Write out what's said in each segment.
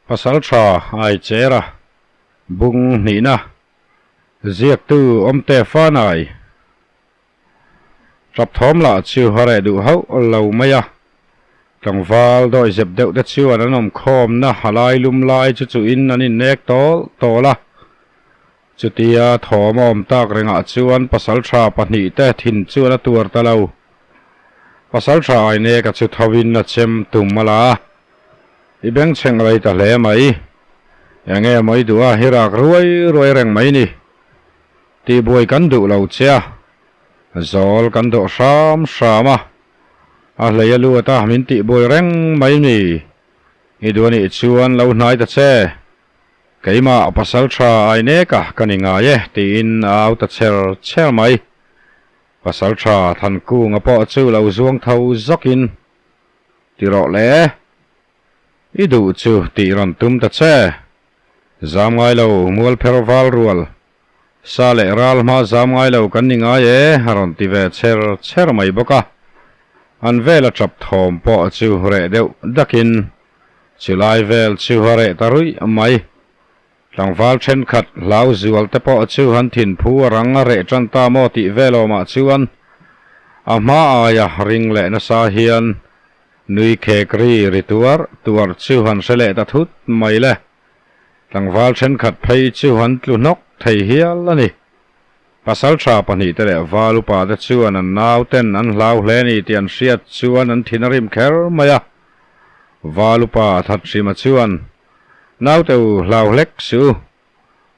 Pasalṭha Aichera bung hnihna ziaktu awmte fanai ṭap thawm lah chu a reh duh hauh lo mai a. Tlangval dawihzep deuh te chuan an awm khawmna a lai lum lai chu chuhin an innek tawl tawl a. Chutia thawm a awm tak rengah chuan pasalṭha pahnihte thin chuan a tuar ta lo. Pasalṭha Aineka chu thovin a chem tum a la a. I bengchheng rei ta hle mai. Enge maw i duh a, i rak ruai ruai reng mai ni. Tihbuai kan duh lo che a, zawl kan dawh hram hram a, a hlei a lut a, min tihbuai reng mai ni. I duh anih chuan lo hnai ta che. Keimah pasal tha ai nek a ka ni ngai e tiin a au ta cher cher mai. Pasal tha Thankunga pawh chu lo zuang tho zawkin, Ti rawh le, i duh chu tih rawn tum ta che. Zam ngai lo, mual pher val rual, sa leh ral hma zam ngai lo kan ni ngai e a rawn ti ve cher cher mai bawk a. An vela tap thawm pawh chu reh deuh dakin Chulai vel chu a reh ta ruih mai. Tlangval thenkhat hlau zual te pawh chu han thinphu a rang a reh tan ta maw tih vel awmah chuan a hma aia ring leh nasa hian nui khek ri ri tuar tuar chu han hre leh ta thut mai le. Tlangval thenkhat phei chu han tlu hnawk thei hial a ni. Pasaltha pahnihte leh val upate chuan an nauten an hlau hle ni tih an hriat chuan an thin a rim kher mai a. Val upa Thathrima chuan, Naute u, hlau hlek suh u.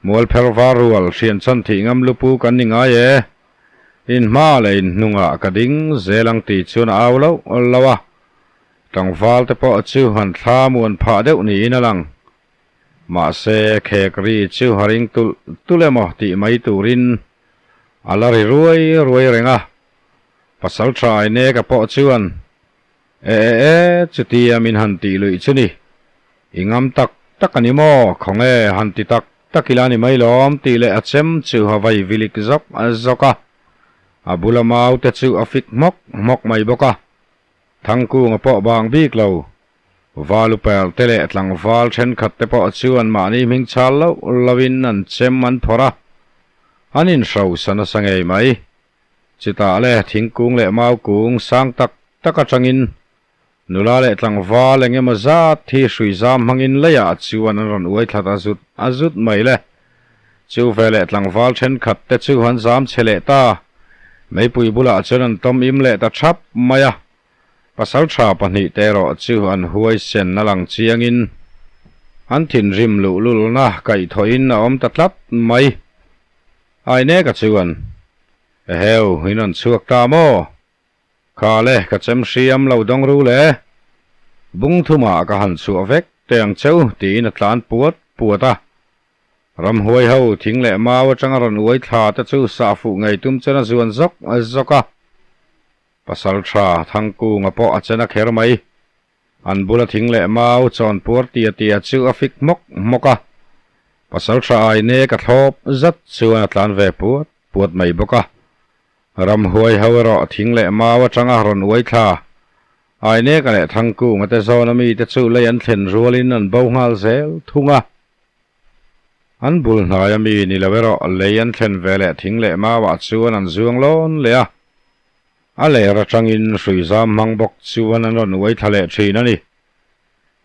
Mualpher var rual hrian chhan thih ngam lupu kan ni ngai e. In hma leh in hnungah ka ding zel ang tih chuan a au loh lo a. Tlangvalte pawh chu han thla muan phah deuh niin a lang. Mahse, khek ri chu a ring tulh tulh emaw tih mai turin a la ri ruai ruai reng a. Pasal tha Aineka pawh chuan, E e e, chutia min han tih luih chu ni. I ngam tak tak a ni maw? Khawnge, han ti tak tak ila ni mai lawm tih leh a chem chu a vai vilik zawk zawk a. A bula maute chu a fik hmawk hmawk mai bawk a. Thangkunga pawh bang bik lo. Valuper te leh tlangval thenkhat te pawh chuan mahni hming chhal loh loin an chem an phawrh a, an inhrosa nasa ngei mai. Chutah le thingkung leh maukung sang tak tak atangin nula leh tlangval eng emaw zat hi hrui zam hmangin leiah chuan an rawn uai thlat a zut a zut mai le. Chu veleh tlangval thenkhat te chu an zam chhe leh ta. Meipui bulah chuan an tawm im leh ta thap mai a. Pasaltha pahnihte erawh chu an huaisen a lang chiangin an thinrim luhlulna kaihthawhin a awm ta tlat mai. Aineka chuan, Eheu, in rawn chhuak ta maw? Kha le, ka chem hriam lo dawng ru le. Bung thumah ka han chhuah vek teh ang cheu, tiin a tlan puat puat a. Ramhuai ho thing leh mau atanga rawn uai thla te chu sah fuh ngei tum chen a zuan zawk zawk a. Pasaltha Thangkunga pawh a chen a kher mai. An bula thing leh mau chawn puar tia tia chu a fik hmawk hmawk a. Pasaltha Aine ka thlawp zat chuan a tlan ve puat puat mai bawk a. Ramhuai ho erawh thing leh mau atanga rawn uai thla. Aineka leh Thangkunga te zawn ami te chu lei an thlen rualin an bo nghal zel thung a. An bul hnai ami ni lo erawh lei an thlen ve leh thing leh mauah chuan an zuang lawn leh a. A ler atangin hrui zam hmang bawk chuan an rawn uai thla leh thin a ni.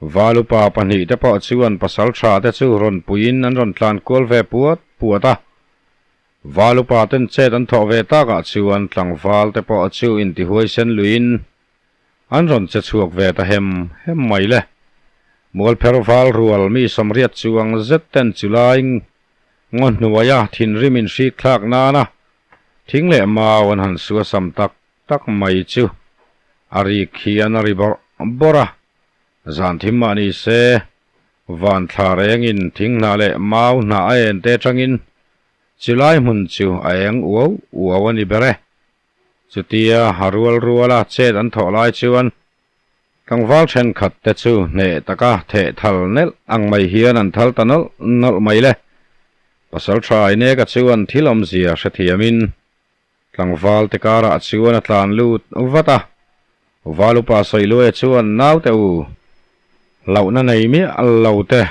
Val upa pahnihte pawh chuan pasal tha te chu rawn puiin an rawn tlan kual ve puat puat a. Val upa ten chet an thawh ve takah chuan tlangval te pawh chu intihuaisen luiin An rawn che chhuak ve ta hem hem mai le. Mualpher val rual mi sawmriat chuang zet ten chu lai ngaw hnuaia thinrim inhrik thlak nana thing leh mau an han sua sam tak tak mai chu a rik hian a ri bawrh bawrh a. Zan thim mah ni se, van thla rengin thing hnah leh mau hnah a en te atangin chu lai hmun chu a eng uau uau a ni ber e. Chutia a rual ruala chet an thawh lai chuan tlangval thenkhat te chu hneh taka theh thal nelh ang mai hian an thal ta nawlh nawlh mai le. Pasal tha Aineka chuan thil awmzia hrethiamin tlangval te karah chuan a tlan lut vat a. Val upa Sawiluaia chuan naute u. Hlauhna nei miah lo te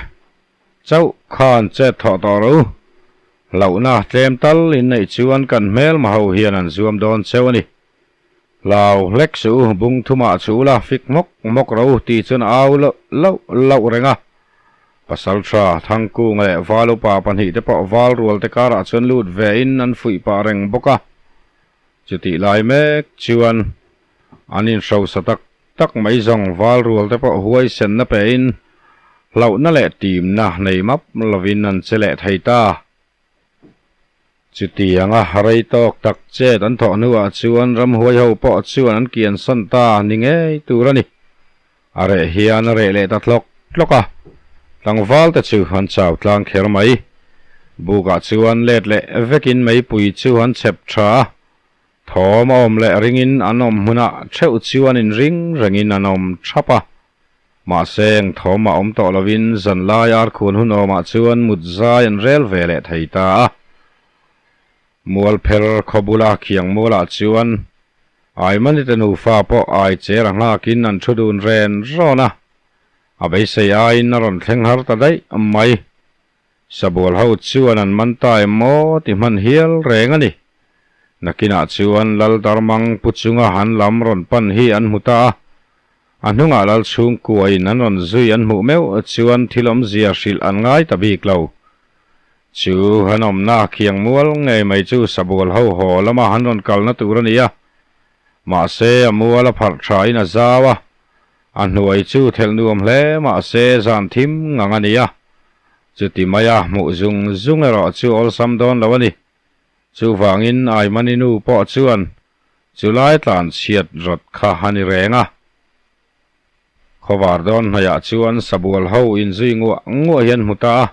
chauh khan chet thawh tawh rawh u. Hlauhna tlem tal in neih chuan kan hmelma ho hian an zuam dawn cheu a ni. Hlau hlek suh u, bung thumah chhu ula fik hmawk hmawk rawh u tih chuan a au lauh lauh reng a. Pasaltha Thangkunga leh Val upa pahnihte pawh val rual te karah chuan lut ve in an fuih pah reng bawk a. Chutih lai mek chuan an inhrosa tak tak mai zawng val rual te pawh huaisenna pein hlauhna leh timna nei map lovin an che leh thei ta. Chutianga rei tawk tak chet an thawh hnuah chuan ramhuai ho pawh chuan an kiansan ta ni ngei tur a ni. A reh hian a reh leh ta tlawk tlawk a, tlangval te chu an chau tlang kher mai. Bukah chuan let leh vekin meipui chu an chhep tha a, thawm a awm leh ringin an awm hmunah theuh chuan inring rengin an awm thap a. Mahse eng thawm a awm tawh lovin zanlai arkhuan hun awmah chuan mut zai an rel ve leh thei ta a. Mualpher khaw bula khiang mualah chuan Aimanite nufa pawh ai cher a nghakin an thu dun ren rawn a, a beisei aiin a rawn thleng har ta daih mai. Sabual ho chuan an man ta em maw ti hman hial reng a ni. Nakinah chuan Lal Darmang pu chunga an lam rawn pan hi an hmu ta a, a hnungah Lal chhungkuain an rawn zui an hmuh meuh chuan thil awmzia hrilh an ngai ta bik lo. Chu han awmna khiang mual ngei mai chu sabual ho haw lama han rawn kalna tur a ni a, mahse a mual a pharh thain a zau a, a hnuai chu thelh nuam hle mahse zan thim ngang a ni a, chuti maia hmuh zung zung erawh chu awlsam dawn lo a ni. Chuvangin Aimani nu pawh chuan chulai tlan chhiat rawt kha a ni reng a. Khawvar dawn hnaihah chuan sabual ho inzui nguah nguah hi an hmu ta a,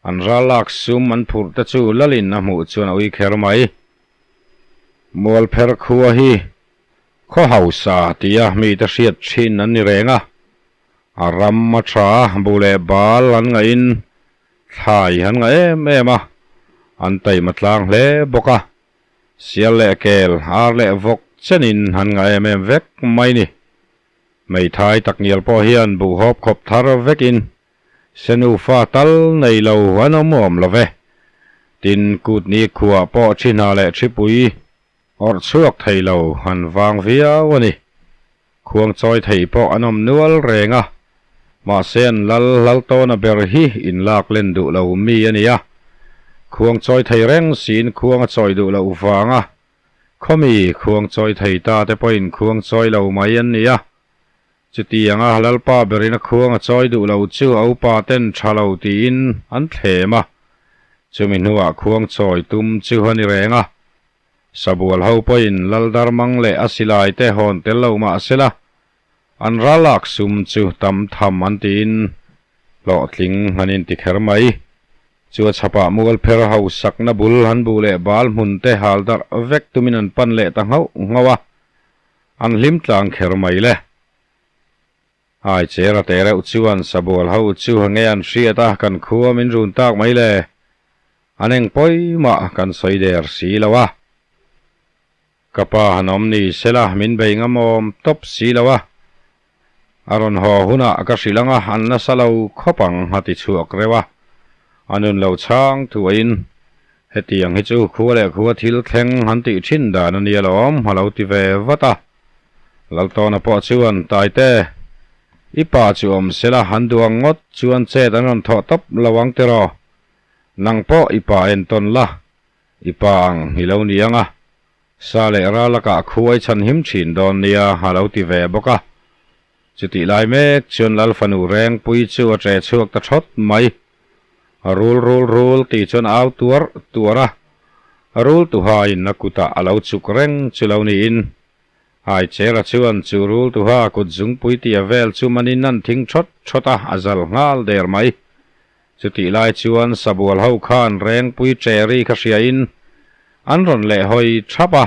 an ral lak sum an phurh te chu lalin a hmuh chuan a ui kher mai. Mualpher khua hi khaw hausa tia mite hriat thin an ni reng a, a ram a tha a, bu leh bal an ngahin thlai an ngah em em a, an taima tlang hle bawk a. Sial leh kel, ar leh vawk chenin han ngah em em vek mai ni. Hmeithai takngial pawh hian buhhawp khawp thar vekin senufa tal nei lo an awm awm lo ve. Tin, kutni khuah pawh thi hna leh thipui awrh chhuak thei lo han vang viau a ni. Khuang chawi thei pawh an awm nual reng a, mahse an lal lal tawna ber hi inlak len duh lo mi a ni a. Khuang chawi thei reng siin khuang a chawi duh loh vang a, khawmi khuang chawi thei ta te pawhin khuang chawi lo mai an ni a. Chutianga lalpa berin a khuang a chawi duh lo chu a upa ten tha lo tiin an thlem a, chumi hnuah khuang chawi tum chu a ni reng a. Sabual ho pawhin Laldarmang leh a silai te hawn tel lo mah sela, an ralak sum chu tam tham an tiin hlawhtling an inti kher mai. Chu a chhapah Mualpher ho sakna bul han buh leh bal hmun te hal darh vek tumin an pan leh ta nghauh nghauh a, an hlim tlang kher mai le. Ai chera te reuh chuan sabual ho chu nge an hriat a kan khua min run tak mai le. An eng pawimah kan sawi der si lo a. Ka pa han awm ni sela min bei ngamawm tawp si lo a. A rawn haw hunah ka hrilh ang a an nasa lo khawp ang a ti chhuak reuh a. A nun lo chhang thuahin hetiang hi chu khua leh khua thil thleng han tih thin dan a nia lawm a lo ti ve vat a. Laltawna pawh chuan, Taite, i pa chu awm sela han duh ang ngawt chuan chet an rawn thawh tawp lo ang tiraw? Nang pawh i pa entawn la, i pa ang i lo ni ang a, sa leh ral lakah khuai chhan him thin dawn nia a lo ti ve bawk a. Chutih lai mek chuan Lal fanu Rengpui chu a ṭe chhuak ta ṭhawt mai. Rul rul rul tih chuan a au tuar tuar a, rul tuhain a kutah a lo chuk reng chu lo niin Aichera chuan chu rul tuha kut zungpui tia vel chu manin an thing ṭhawt ṭhawt a, a zal nghal der mai. Chutih lai chuan sabual ho khan Rengpui ṭeri kha hriain an rawn lehhawi ṭhap a,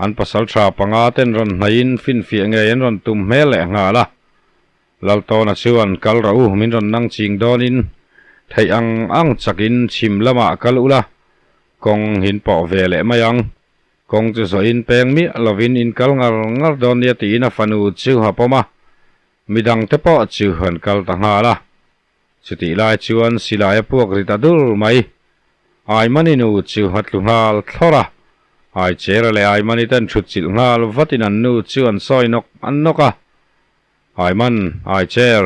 An pasal tha panga ten rawn hnaihin finfiah ngei an rawn tum hmel leh nghal a. Laltawna chuan kal rawh u, min rawn nang ching dawnin theih ang ang chakin chhim lamah kal ula, kawng hin pawh ve leh mai ang. Kawng chu zawhin peng miah lovin in kal ngar ngar dawn nia tiin a fanu chu a pawm a. Midangte pawh chu an kal ta nghal a. Chutih lai chuan silai a puak ri ta dur mai. Aimani nu chu a tlu nghal thlawr a. Aichera leh Aimani ten thut chilh nghal vatin an nu chu an sawi nawk an nawk a. Aiman, Aicher,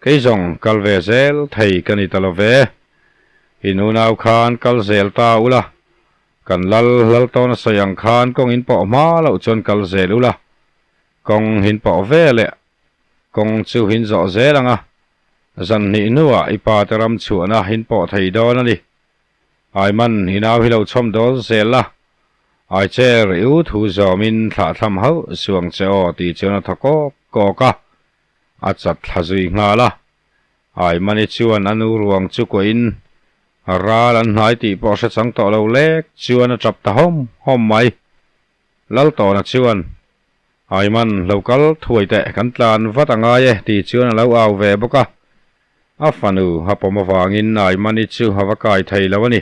kei zawng kal ve zel thei ka ni ta lo ve. I nunau khan kal zel ta ula. Kan lal lal tawn a sawi ang khan kawng in pawh hma loh chuan kal zel ula. Kawng hin pawh ve leh kawng chu hin zawh zel ang a, zan hnih hnuah i pa te ram chhuahna hin pawh thei dawn a ni. Aiman i nau hi lo chhawm dawl zel la, ai chair i u thu zawmin thlah thlam hauh suang che aw ti chuan a thaw kawk kawk a, a chat thla zui nghal a. Aimani chuan a nu ruang chu kuahin ral an hnai tih pawh hre chang tawh lo lek chuan a tap ta hawm hawm mai. Laltawna chuan, Aiman, lo kal thuai teh, kan tlan vat a ngai e, tih chuan a lo au ve bawk a. A fanu a pawm avangin Aimani chu a va kai thei lo a ni.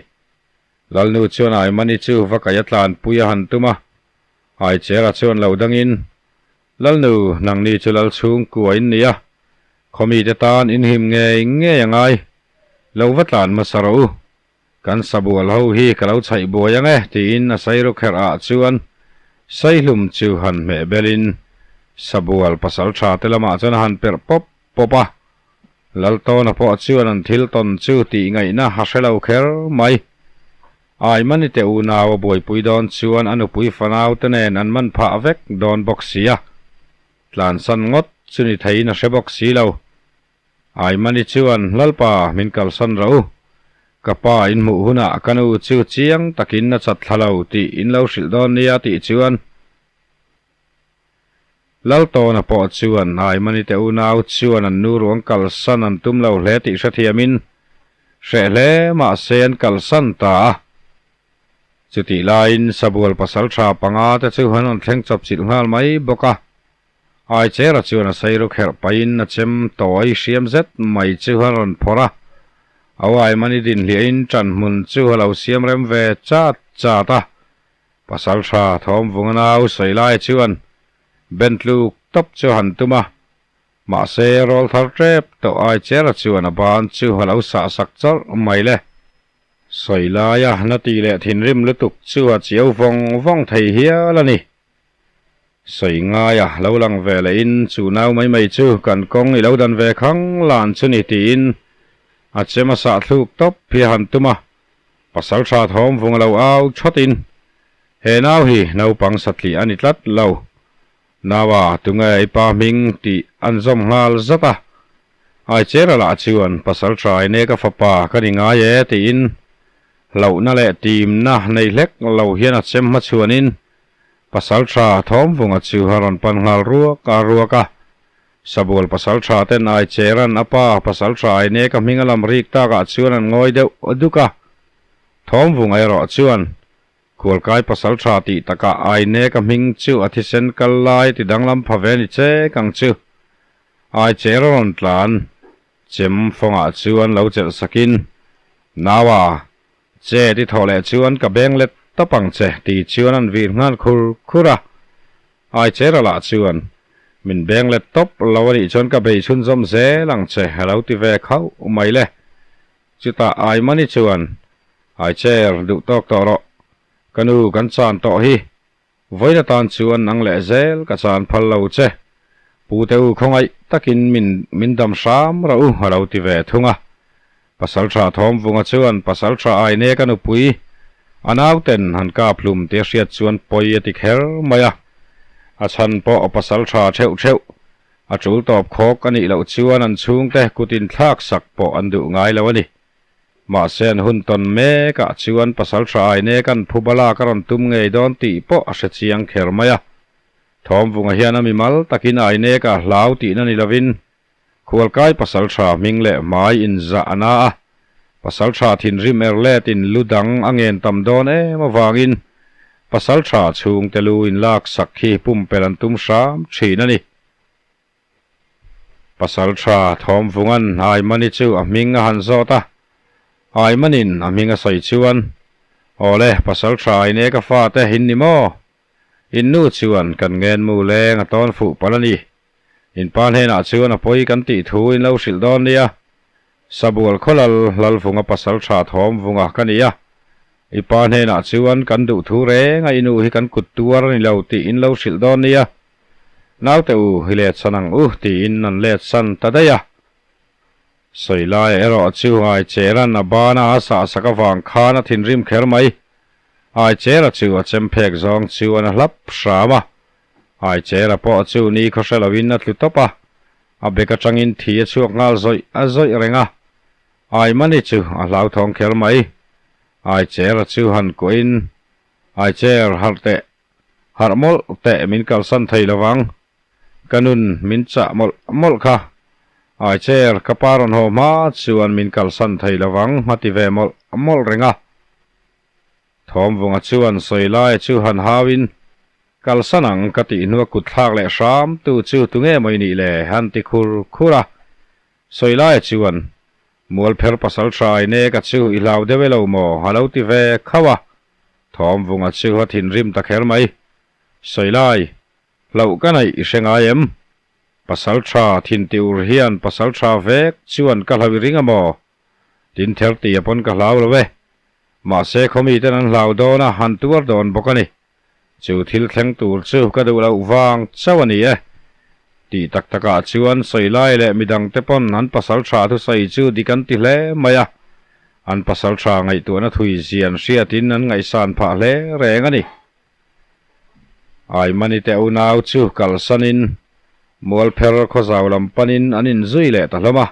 Lalnu chuan Aimani chu va kai a tlanpui a han tum a. Aichera chuan lo dangin, Lalnu, nangni chu lal chhungkua in ni a, khawmite tan in him ngei ngei a ngai. Lo va tlan hmasa rawh u. Kan sabual ho hi ka lo chhaih buai ang e, tiin a sairu kherh ah chuan Saihlum chu han hmeh belin sabual pasal tha te lamah chuan a han perh pawp pawp a. Laltawna pawh chuan an thil tawn chu tih ngaihna a hre lo kher mai. Aimani te unau a buaipui dawn chuan a nupui fanau te nen an man phah vek dawn bawk sia. Tlansan ngawt chu ni theiin a hre bawk si lo. Aimani chuan, Lalpa, min kalsan rawh u. Ka pa in hmuh hunah ka nu chu chiang takin a chat thla lo tih in lo hrilh dawn nia tih chuan Laltawna pawh chuan Aimani te unau chuan an nu ruang kalsan an tum lo hle tih hrethiamin hreh hle mahse an kalsan ta a. Chutih laiin Sabual pasal tha panga te chu an rawn thleng chawp chilh nghal mai bawk a. Aichera chuan a sairu kherh pahin a chem tawi hriam zet mai chu a rawn phawrh a, a uaimani dinhliahin ṭan hmun chu a lo siam rem ve chat chat a. Pasalṭha Thawmvunga nau sawi lai chuan ben tluk tawp chu a han tum a, mahse rawl thar ṭep tawh Aichera chuan a ban chu a lo sah sak chawrh mai le. Sawi laia na tih leh thinrim lutuk chu a chiau vawng vawng thei hial a ni. Sawi ngaia lo lang ve leh in chu nau mai mai chu kan kawng i lo dan ve khang lan chu ni tiin a chem a sah thluk tawp hi a han tum a, pasal tha thawm vung a lo au thawt in he nau hi naupang satliah a ni tlat lo, naua tunge i pa hming tih an zawm nghal zat a, Aichera lah chuan pasal tha i nek a fapa ka ni ngai e tiin hlauhna leh timna nei hlek lo hian a chem hmachhuanin Pasal tha Thawmvunga chu a rawn pan nghal ruak a ruak a. Sabual pasal tha ten ai cheran a pa pasal tha ai nek a hming a lam rik takah chuan an ngawi deuh duk a. Thawmvunga erawh chuan Khualkai pasal tha tih takah ai nek a hming chu a thisen kal lai ti danglam pha ve ni chek ang chu. Ai cher a rawn tlan chem fawngah chuan lo chelh sakin, Naua, Che ti thaw leh chuan ka beng let tawp ang che ti chuan an vir nghal khur khur a. Ai chera lah chuan min beng let tawp lo a nih chuan ka bei chhunzawm zel ang che a lo ti ve khauh mai le. Chutah Ai Mani chuan Ai chair duh tawk tawh rawh ka nu kan chan tawh hi Vawiin atan chuan nang leh zel ka chan phal lo che. Pu te u khawngaih takin min min dam hram rawh u a lo ti ve thung a. Pasaltha Thawmvunga chuan Pasaltha Aineka nupui a nauten han kap hlum tia hriat chuan pawi a ti kher mai a. A chhan pawh a pasaltha theuh theuh a tul tawp khawk a nih loh chuan an chhungte kut inthlak sak pawh an duh ngai lo a ni. Mahse an hun tawn mek ah chuan pasal tha aine kan phu balak a rawn tum ngei dawn tih pawh a hre chiang kher mai a. Thawmvunga hian a mimal takin aine ka hlau tihna ni lovin Khualkai pasal tha hming leh hmai inzah a na a, pasal tha thinrim er let in lu dang a ngen tam dawn em avangin pasal tha chhungte lu inlak sak hi pumpelh an tum hram thin a ni. Pasal tha Thawmvunga'n Aimani chu a hming a han zawt a, Aimanin a hming a sawi chuan, Awle, pasal tha Aine ka fate in ni maw? In nu chuan kan ngenmu leng a tawn fuh palh a ni. In pa hnenah chuan a pawi kan tih thu in lo hrilh dawn nia. Sabual khawlal Lalvunga pasal tha thawm vunga ka ni a. I pa hnenah chuan kan duh thu reng a i nu hi kan kut tuar a ni lo tih in lo hrilh dawn nia. Naute u hi let san ang u tiin an let san ta daih a. Sawi laia erawh chu Aichera'n a bana a sahsak avang khan a thinrim kher mai. Aichera chu a chem phek zawng chu a na hlap hram a. Aichera pawh chu ni khaw hre loin a tlu tawp a. A bek atangin thi a chhuak nghal zawih a zawih reng a. Aimani chu a hlauthawng kher mai. Aichera chu han kuahin, Aicher, harh teh. Harh mawlh teh min kalsan thei lovang. Ka nun min chah mawlh mawlh kha. Aicher, ka pa rawn haw hma chuan min kalsan thei lovang a ti ve mawlh mawlh reng a. Thawmvunga chuan sawi laia chu han hauin, Kalsan ang ka tih hnua kut thlak leh hram tu chu tunge maw i nih le? han ti khur khur a. Sawi laia chuan, Mualpher pasal hrai nek a chu i hlau deuh e lo maw? a lo ti ve khauh a. Thawmvunga chu a thinrim ta kher mai. Sawi lai, Hlauh ka neih i hre ngai em? Pasal tha thin ti ur hian pasal tha vek chuan ka hlau i ring a maw? Tin ther tia pawn ka hlau lo e. Mahse khawmi ten an hlau dawn a, han tuar dawn bawk a ni. Chu thil thleng tur chu ka duh loh vang chauh a ni e. Tih tak takah chuan sawi lai leh midang te pawn an pasal tha thusawi chu dik an ti hle mai a. An pasal tha ngaihtuahna thui zian hriatin an ngaihsan phah hle reng a ni. Aimani te unau chu kalsanin Mualpher khawzau lam panin an inzui leh ta hlawm a.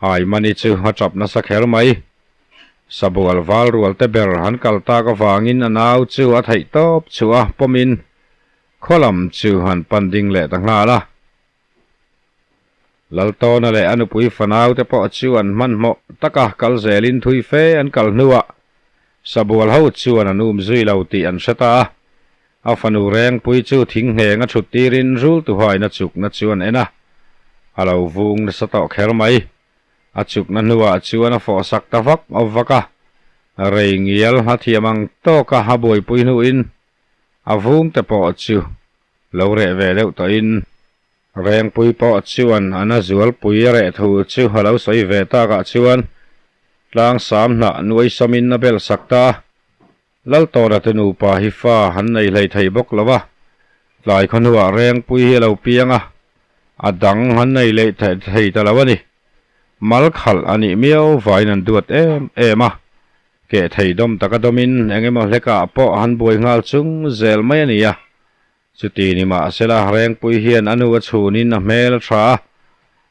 Aimani chu a tap nasa kher mai. Sabual val rual te ber han kal tak avangin a nau chu a theih tawp chhuah a pawmin khaw lam chu han pan ding leh ta nghal a. Laltawna leh a nupui fanau te pawh chu an hmanhmawh taka kal zelin thui fe an kal hnuah Sabual ho chuan an um zui lo tih an hre ta a. A fanu Rengpui chu thing ngheng a thut tirin rul tuhaina chukna chu an en a, a lo vung nasa tawh kher mai. A chukna hnuah chuan a fawh sak ta vak vak a, rei ngial a thiam ang tawka a buaipui hnuin a vung te pawh chu lo reh ve deuh tawhin Rengpui pawh chuan a na zualpui a reh thu chu a lo sawi ve takah chuan tlangsam hnah nuai samin a bel sak ta a. Laltawna te nupa hi fa han nei hlei thei bawk lo a, tlai khaw hnuah Rengpui hi a lo piang a, a dang han nei leh thei ta lo a ni. Mal khalh a nih miau vaiin an duat em em a, keh thei dawm taka dawmin eng emaw hlekah pawh han buai nghal chung zel mai a ni a. Chuti ni mahsela Rengpui hian a nu a chhunin a hmel a tha a,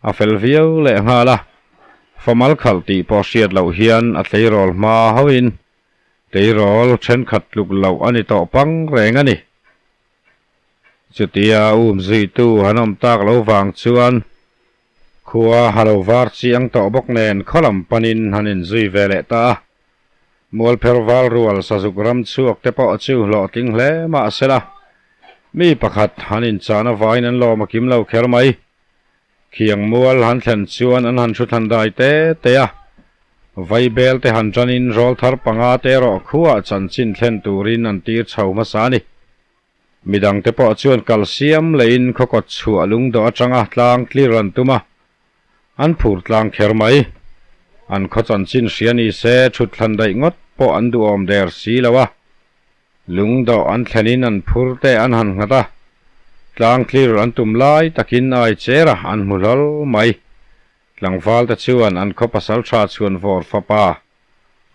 a fel viau leh nghal a, fa mal khalh tih pawh hriat loh hian a tleirawl hma hauhin Tleirawl thenkhat tluk loh a ni tawh pang reng a ni. Chutia um zuitu han awm tak lo vang chuan khua ha lo var chiang tawh bawk nen khaw lam panin han inzui ve leh ta a. Mualpher val rual sazuk ram chhuak te pawh chu hlawhtling hle mah sela mi pakhat han inchahna vaiin an lawm a kim lo kher mai. Khiang mual han thlen chuan an han thu thlan dai te te a, Vaibel te han tanin rawl thar panga te erawh khuah chanchin thlen turin an tir chho hmasa a ni. Midang te pawh chuan kal siam leiin khawkawt chhuah lungdawh atanga tlang tlir an tum a, an phur tlang kher mai. An khaw chanchin hria ni se thut thlan daih ngawt pawh an duhawm der si lo a. Lungdawh an thlenin an phur te an han nghat a, tlang tlir an tum lai takin ai cher a an hmu hlawl mai. Tlangval te chuan an khaw pasal tha chhuan vawr fapa,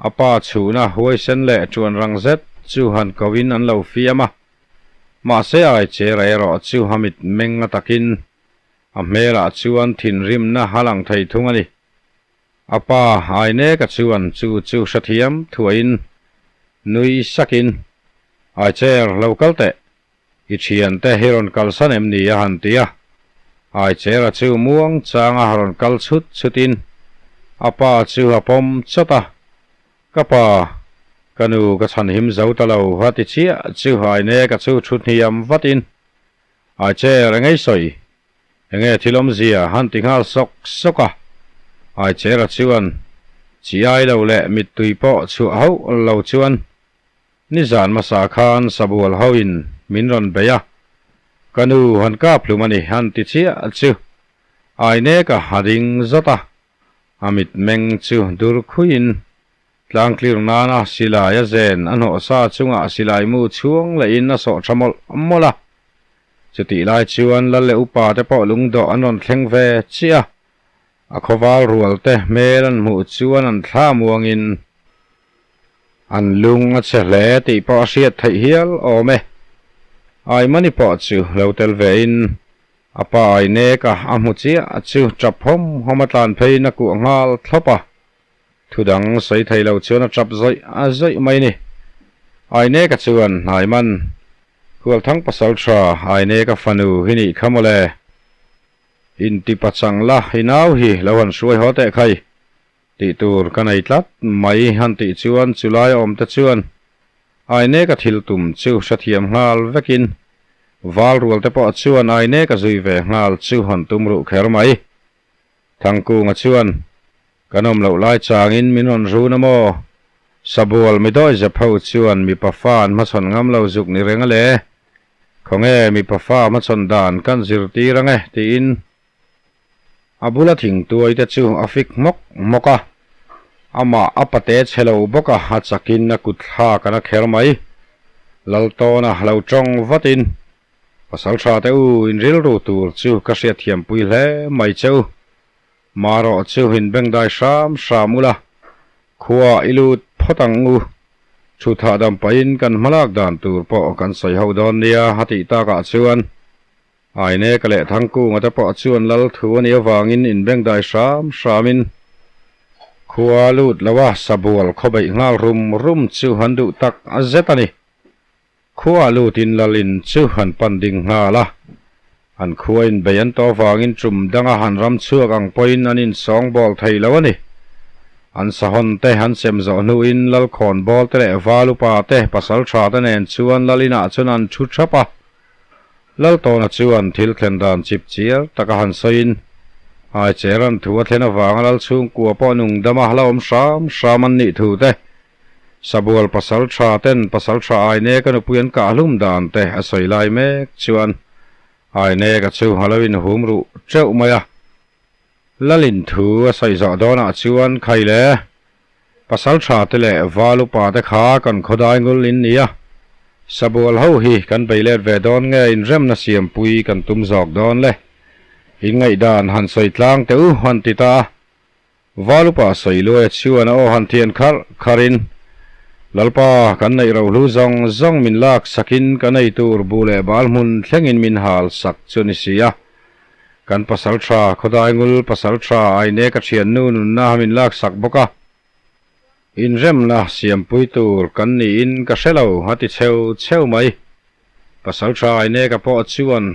a pa chhuna huaisen leh ṭuan rang zet chu han koin an lo fiam a. Mahse ai cher a erawh chu a mit meng a takin a hmelah chuan thinrimna a lang thei thung a ni. A pa Aineka chuan chu chu hrethiam thuahin nui sakin, Aicher, lo kal teh. I thiante hi rawn kalsan em ni a han ti a. Aichera chu muang changa rawn kal chhut chhutin a pa chu a pawm chawt a. Ka pa, ka nu ka chhanhim zo ta lo a ti chiah chu Aineka chu thu hniam vatin, Aicher, engei sawi? Enge thil awmzia han ti nghal sawk sawk a, Aichera chuan chi ai lo leh mittui pawh chhuah hauh lo chuan nizan hmasa khan sabual hoin min rawn bei a, Ka nu han kap hlum a ni han ti chiah chu Aineka a ding zawt a, a mitmeng chu dur khuiin tlangtlir nana silai a zen a hnawh sa chungah silai mu chhuang lehin a sawh tha mawlh mawlh a. Chutih lai chuan lal leh upa te pawh lungdawh an rawn thleng ve chiah a, a khawval rual te hmel an hmuh chuan an thla muangin an lung a chhe hle tih pawh a hriat theih hial awm e. Aimani pawh chu lo tel vein A pa ai nek a, a hmu chiah chu tap hawm hawm a tlan pheiin a kuah nghal thlawp a. Thu dang sawi thei lo chuan a tap zawih a zawih mai ni. Ai nek a chuan hnai man Hualthang pasal tha ai nek a fanu hi nih kha mawle. Inti pachang la i nau hi lo han hruai haw teh khai. Tih tur ka nei tlat mai han tih chuan chulai a awm te chuan Aineka thil tum chu hrethiam nghal vekin val rual te pawh chuan Aineka zui ve nghal chu han tum ruh kher mai. Thangkunga chuan kan awm loh lai changin min rawn run a maw? Sabual mi dawi zep ho chuan mipa fa an hmachhawn ngam lo zuk ni reng a le. Khawnge mipa fa hmachhawn dan kan zirtir ange tiin A bula thingtuai te chu a fik hmawk hmawk a, amah a pate chhe lo bawk a, a chakin a kut thlak an a kher mai. Laltawna lo tawng vatin, Pasal tha te u, in rilru tur chu ka hriatthiampui hle mai che u. Marawh chu in bengdai hram hram ula, khua i lut phawt ang u. Thu thahdam pahin kan hmalak dan tur pawh kan sawi ho dawn nia a tih takah chuan, Aineka leh Thangkunga te pawh chuan lal thu a nih avangin inbengdai hram hramin khua lut lo a sabual khawbeih nghal rum rum chu han duh tak zet a ni. Khua lutin lalin chu han pan ding nghal a, an khua inbei an tawh avangin tum danga han ram chhuak ang pawhin an insawngbawl thei lo a ni. An sahawn te an sem zawh hnuin Lalkhawnbawl te leh Valupa te pasaltha te nen chuan Lalinah chuan an thu thap a. Laltawna chuan thil thlen dan chip chiar taka han sawiin, Aicheran thu a thlen avanga Lal chhungkua pawh nung dama la awm hram hram an nih thu te, Sabual pasal tha ten pasal tha Aineka nupui an kah hlum dan te a sawi lai mek chuan Aineka chu a lo inhum ruh teuh mai a. Lalin thu a sawi zawh dawnah chuan khai le, Pasal tha te leh val upa te kha kan khawdai ngul in nia. Sabual ho hi kan bei let ve dawn nge inremna siampui kan tum zawk dawn le. In ngaihdan han sawi tlang teh u han ti ta a. Val upa sawi luai a chuan a aw han thian kharh kharh in, Lalpa kan neih rohlu zawng zawng min lak sak in kan ei tur bu leh bal hmun thleng in min hal sak chu ni si a. Kan pasal tha, khawdai ngul pasal tha aine ka thiannu nunna min laksak bawk a, inremna siampui tur kan niin ka hre lo a ti cheu cheu mai. Pasal tha aine ka pawh chuan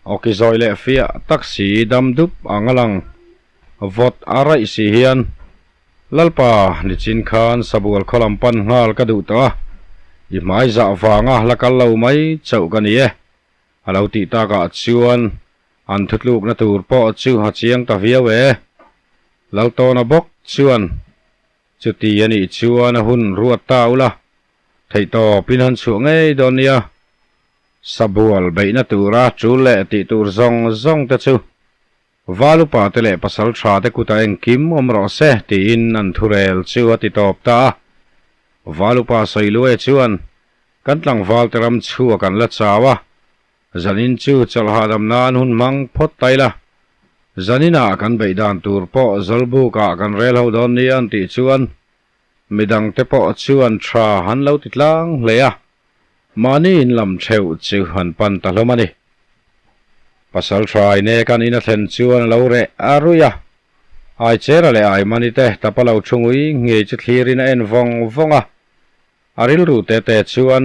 awki zawi leh fiah tak si dam dup ang a lang vawt a raih si hian, Lalpa, nichin khan sabual khaw lam pan nghal ka duh tawh a, i hmai zah vanga la kal lo mai chauh ka ni e. A lo tih takah chuan an thutlukna tur pawh chu a chiang ta viau e. Laltawna bawk chuan chuti a nih chuan a hun ruat ta ula, theihtawp in han chhuah ngei dawn nia. Sabual beihna tura tul leh tih tur zawng zawng te chu Val upa te leh pasal tha te kutah engkim awm rawh se tiin an thurel chu a ti tawp ta a. Val upa Sawiluaia chuan, Kan tlangval te ram chhuak an la chau a, zanin chu chawlh hahdam nan hun hmang phawt ta ila. Zaninah kan beih dan tur pawh Zawlbukah kan rel ho dawn nia an tih chuan midang te pawh chuan tha han lo ti tlang hle a. Mahni in lam theuh chu an pan ta hlawm a ni. Pasal tha ine kan in a thlen chuan a lo reh a ruih a. Aichera leh Aimani te tapa lo thu ngui ngei chu thlirin a en vawng vawng a. A rilru te te chuan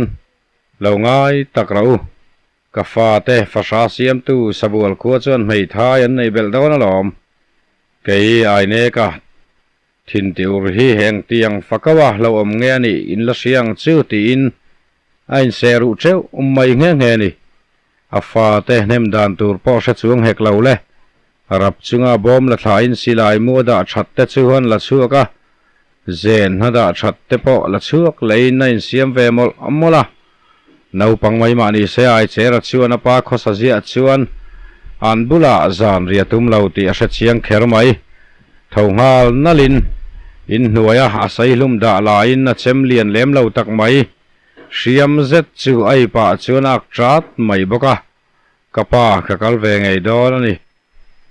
lo ngai tak rah u. Ka fa te fahra siamtu Sabual khua chuan hmeithai an nei belh dawn alawm. Kei Aineka Thin ti ur hi heng tiang fakau a lo awm nge a nih in la hria ang chu tiin a inseh ruh teuh mai nghe nghe a ni. A fate hnem dan tur pawh hre chuang hek lo le. Rap chunga bawm la thlain silai mu a dah that te chu an la chhuak a, zen a dah that te pawh la chhuak leiin a insiam ve mawlh mawlh a. Naupang mai mah ni se Aichera chuan a pa khawsa ziah chuan an bulah zan ri a tum lo tih a hre chiang kher mai. Tho nghal nalhin inhnuaia a saihlum dah laiin a chem lian lem lo tak mai. Hriam zet chu a i pah chuan a ak chat mai bawk a, Ka pa ka kal ve ngei dawn a ni.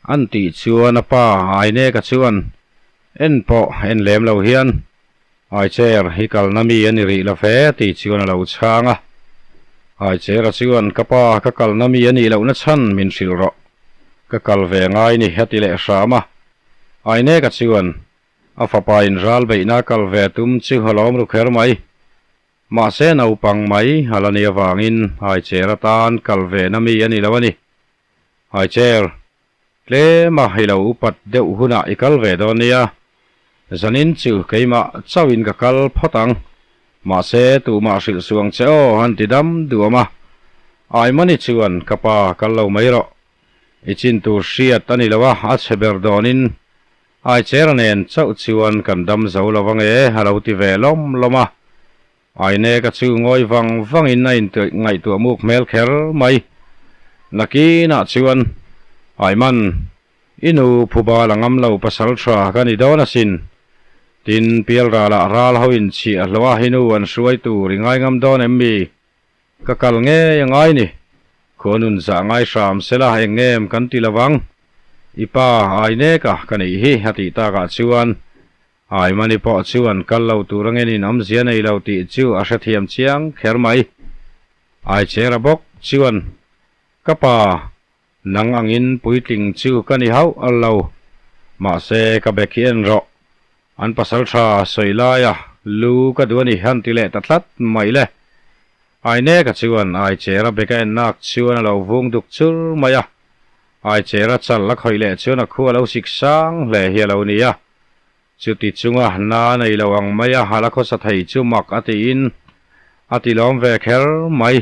An tih chuan a pa Aineka chuan en pawh en lem lo hian Aicher hi kalna mi a ni rih lo ve tih chuan a lo chhang a. Aichera chuan Ka pa ka kalna mi a nih lohna chhan min hrilh rawh. Ka kal ve ngai ni a ti leh hram a. Aineka chuan A fapa in ral beihna kal ve tum chu a lawm ru kher mai. Mahse naupang mai a la ni avangin Aicher atan kal ve na mi a ni lo a ni. Aicher, tlema i lo upat deuh hunah i kal ve dawn nia. Zanin chu keimah chauhin ka kal phawt ang. Mahse tumah hrilh suang che aw han ti dam duam a. Aimani chuan ka pa kal lo mai rawh. I chin tur hriat a ni lo a, a chhe ber dawnin Aichera nen chauh chuan kan dam zo lo ang e, a lo ti ve lawm lawm a. Aineka chu ngawi vang vangin a inngaihtuah muk hmel kher mai. Nakinah chuan, Aiman, i nu phuba la ngam lo pasal tha ka ni dawn asin. Tin, pialralah ral ho inchhiah hlawh a, i nu an hruai tur i ngai ngam dawn em mi? Ka kal ngei a ngai ni. Khua nun zah ngai hram sela eng ngem kan ti lo vang. I pa ai nek a ka neih hi a tih takah chuan Aimani pawh chuan kal lo tur angenin awmzia nei lo tih chu a hrethiam chiang kher mai. Aichera bawk chuan ka pa Nang angin puitling chu ka ni hauh a lo. Mahse, ka bek hi en rawh. An pasal tha sawi laia lu ka duh a ni han ti leh ta tlat mai le. Aineka chuan Aichera bek a en nak chuan a lo vung duk chur mai a. Aichera chal a khawih leh chuan a khu a lo sik sang hle hi a lo ni a. Chuti chunga na nei lo ang maia a la khawsa thei chu mak a tiin a ti lawm ve kher mai.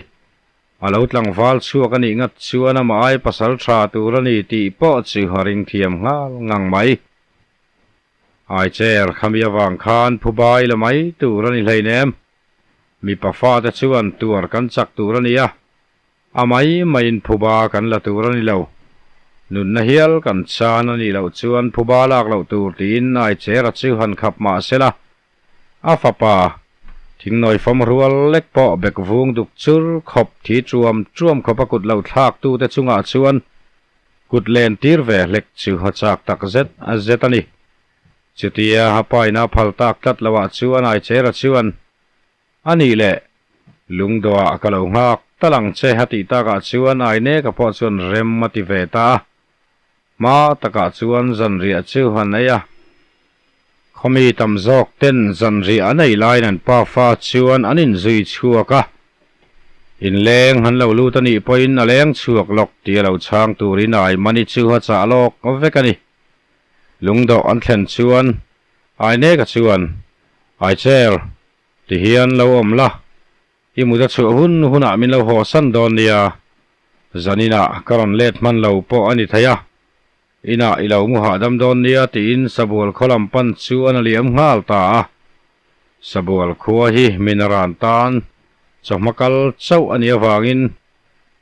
A lo tlangval chhuak a nih ngat chuan amah ai pasal tha tur a ni tih pawh chu a ring thiam nghal ngang mai. Aicher khami avang khan phubai la mai tur a ni hleinem. Mipa fate chuan tuar kan chak tur a ni a, a mai maiin phuba kan la tur a ni lo. Nunna hial kan chan a nih loh chuan phuba lak loh tur tiin Aichera chu han khap mah sela. A fapa, thingnawi fam rual lek pawh bek vung duk chur khawp thi chuam chuam khawp a kut lo thlak tute chungah chuan kut len tir ve hlek chu a chak tak zet a zet a ni. Chutia a paina phal tak tlat loah chuan Aichera chuan, A nih leh, lungdawhah ka lo nghak tal ang che a tih takah chuan Aineka pawh chuan rem a ti ve ta a. Hma takah chuan zanriah chu an ei a, khawmi tam zawk ten zanriah an ei laiin an pafa chuan an inzui chhuak a, inleng an lo lut a nih pawhin a leng chhuak lawk tih a lo chhang turin Aimani chu a chah lawk vek a ni. Lungdawh an thlen chuan Aineka chuan, Aicher, tihian lo awm la, I mut a chhuah hun hunah min lo haw san dawn nia, zaninah ka rawn let hman lo pawh a ni thei a, inah i lo mu hahdam dawn nia tiin Sabual khaw lam pan chuan a liam nghal ta a. Sabual khua hi min a ran tan chawhma kal chauh a nih avangin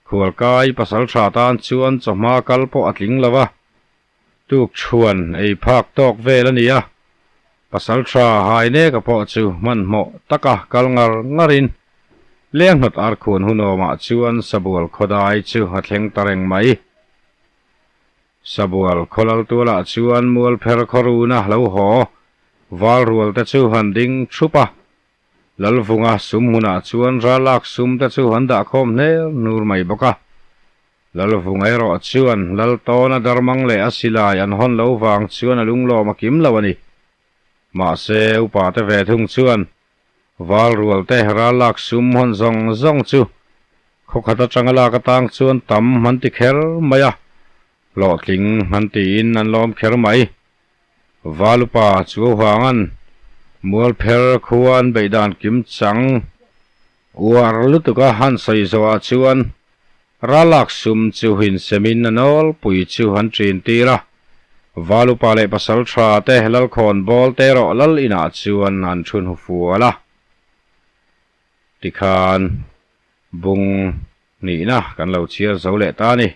khualkai pasal tha tan chuan chawhma kal pawh a tling lo a, Tuk chhuan ei phak tawk vel a ni a, pasal tha hai neka pawh chu hmanhmawh taka kal ngar ngarin Lenghnawt arkhuan hunawmah chuan Sabual khawdai chu a thleng ta reng mai. Sabual khawlal tualah chuan Mualpher khawruna lo haw val rual te chu han ding thup a, Lalvunga sum hmunah chuan ralak sum te chu an dah khawm hnel hnur mai bawk a. Lalvunga erawh chuan Laltawna darmang leh a silai an hawn lo vang chuan a lunglawm a kim lo a ni. Mahse, upa te ve thung chuan Valrual te ralak sum hawn zawng zawng chu khawkhat atanga lak atang chuan tam an ti kher mai a, hlawhtling an tiin an lawm kher mai. Valupa Chuauhanga'n Mualpher khua an beih dan kim chang uar lutuk a han sawi zawhah chuan ralak sum chu insemin a nawlpui chu an ṭin tir a. Valupa leh pasal tha te Lalkhawn bawl te erawh lal inah chuan an ṭhun hu fual a. Tikhan. Bung nihna kan lo chhiar zo leh ta a ni.